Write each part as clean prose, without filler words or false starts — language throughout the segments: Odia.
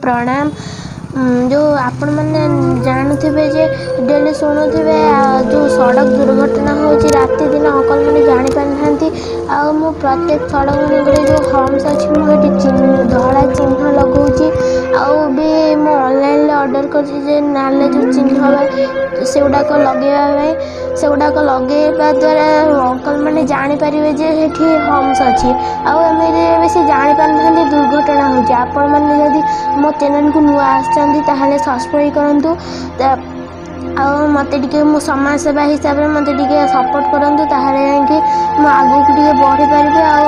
ପ୍ରଣାମ। ଯେଉଁ ଆପଣମାନେ ଜାଣୁଥିବେ ଯେ ଡେଲି ଶୁଣୁଥିବେ ଯେଉଁ ସଡ଼କ ଦୁର୍ଘଟଣା ହେଉଛି ରାତି ଦିନ, ଅଙ୍କଲମାନେ ଜାଣିପାରୁନାହାନ୍ତି। ଆଉ ମୁଁ ପ୍ରତ୍ୟେକ ସଡ଼କ ମାନଙ୍କରେ ଯେଉଁ ହମ୍ପସ୍ ଅଛି, ମୁଁ ସେଠି ଧଳା ଚିହ୍ନ ଲଗାଉଛି। ଆଉ ବି ମୁଁ ଅନଲାଇନରେ ଅର୍ଡ଼ର କରିଛି ଯେ ନାଲି ଯେଉଁ ଚିହ୍ନ ସେଗୁଡ଼ାକ ଲଗାଇବା ପାଇଁ। ସେଗୁଡ଼ାକ ଲଗାଇବା ଦ୍ୱାରା ଅଙ୍କଲମାନେ ଜାଣିପାରିବେ ଯେ ସେଠି ହମ୍ପସ୍ ଅଛି। ଆଉ ଏମିତି ବେଶୀ ଜାଣିପାରୁନାହାନ୍ତି, ଦୁର୍ଘଟଣା ହେଉଛି। ଆପଣମାନେ ଯଦି ମୋ ଚ୍ୟାନେଲକୁ ନୂଆ ଆସିଛନ୍ତି, ତାହେଲେ ସବସ୍କ୍ରାଇବ୍ କରନ୍ତୁ ଆଉ ମୋତେ ଟିକେ, ମୁଁ ସମାଜ ସେବା ହିସାବରେ ମୋତେ ଟିକେ ସପୋର୍ଟ କରନ୍ତୁ। ତାହେଲେ ଯାଇକି ମୁଁ ଆଗକୁ ଟିକେ ବଢ଼ିପାରିବି। ଆଉ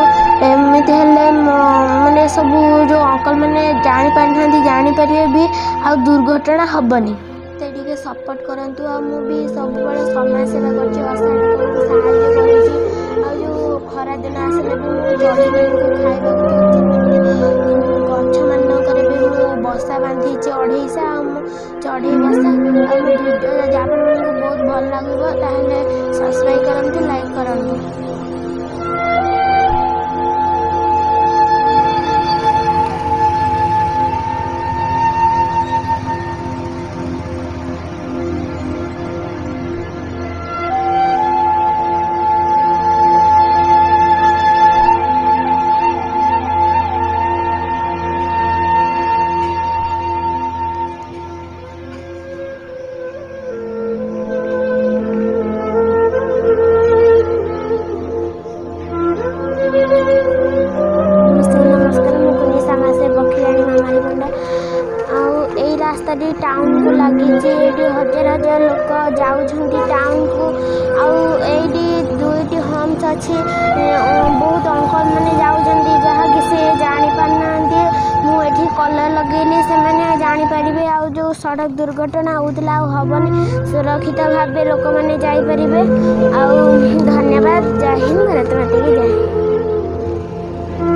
ଏମିତି ହେଲେ ମୋ ମାନେ ସବୁ ଯେଉଁ ଅଙ୍କଲମାନେ ଜାଣିପାରିନାହାନ୍ତି, ଜାଣିପାରିବେ ବି ଆଉ ଦୁର୍ଘଟଣା ହେବନି। ମୋତେ ଟିକେ ସପୋର୍ଟ କରନ୍ତୁ। ଆଉ ମୁଁ ବି ସବୁବେଳେ ସମାଜ ସେବା କରୁଛି, ଅସହାୟ ଲୋକଙ୍କୁ ସାହାଯ୍ୟ କରୁଛି। ଆଉ ଯେଉଁ ଖରାଦିନ ଆସିଲେ ବି ମୁଁ ଚଢ଼େଇମାନଙ୍କୁ ଖାଇବାକୁ ଦେଉଛି। ଗଛମାନଙ୍କରେ ବି ମୁଁ ବସା ବାନ୍ଧିଛି ଅଢ଼େଇଶା, ଆଉ ମୁଁ ଚଢ଼େଇ ବସା। ଆଉ ମୋ ଭିଡ଼ିଓ ଯଦି ଆପଣମାନଙ୍କୁ ବହୁତ ଭଲ ଲାଗିବ, ତାହେଲେ ସବସ୍କ୍ରାଇବ୍ କରନ୍ତୁ, ଲାଇକ୍ କରନ୍ତୁ। ସମସ୍ତଙ୍କୁ ନମସ୍କାର। ମୁଁ କୁନି ସମାଜସେବୀ ପକ୍ଷୀରାଣୀ ମାମାଲି ପଣ୍ଡା। ଆଉ ଏଇ ରାସ୍ତାଟି ଟାଉନକୁ ଲାଗିଛି। ଏଇଠି ହଜାର ହଜାର ଲୋକ ଯାଉଛନ୍ତି ଟାଉନକୁ। ଆଉ ଏଇଠି ଦୁଇଟି ହମ୍ପସ୍ ଅଛି। ବହୁତ ଅଙ୍କଲ ମାନେ ଯାଉଛନ୍ତି, ଯାହାକି ସେ ଜାଣିପାରୁନାହାନ୍ତି। ମୁଁ ଏଠି କଲର୍ ଲଗେଇଲି, ସେମାନେ ଜାଣିପାରିବେ। ଆଉ ଯେଉଁ ସଡ଼କ ଦୁର୍ଘଟଣା ହେଉଥିଲା, ଆଉ ହେବନି। ସୁରକ୍ଷିତ ଭାବେ ଲୋକମାନେ ଯାଇପାରିବେ। ଆଉ ଧନ୍ୟବାଦ।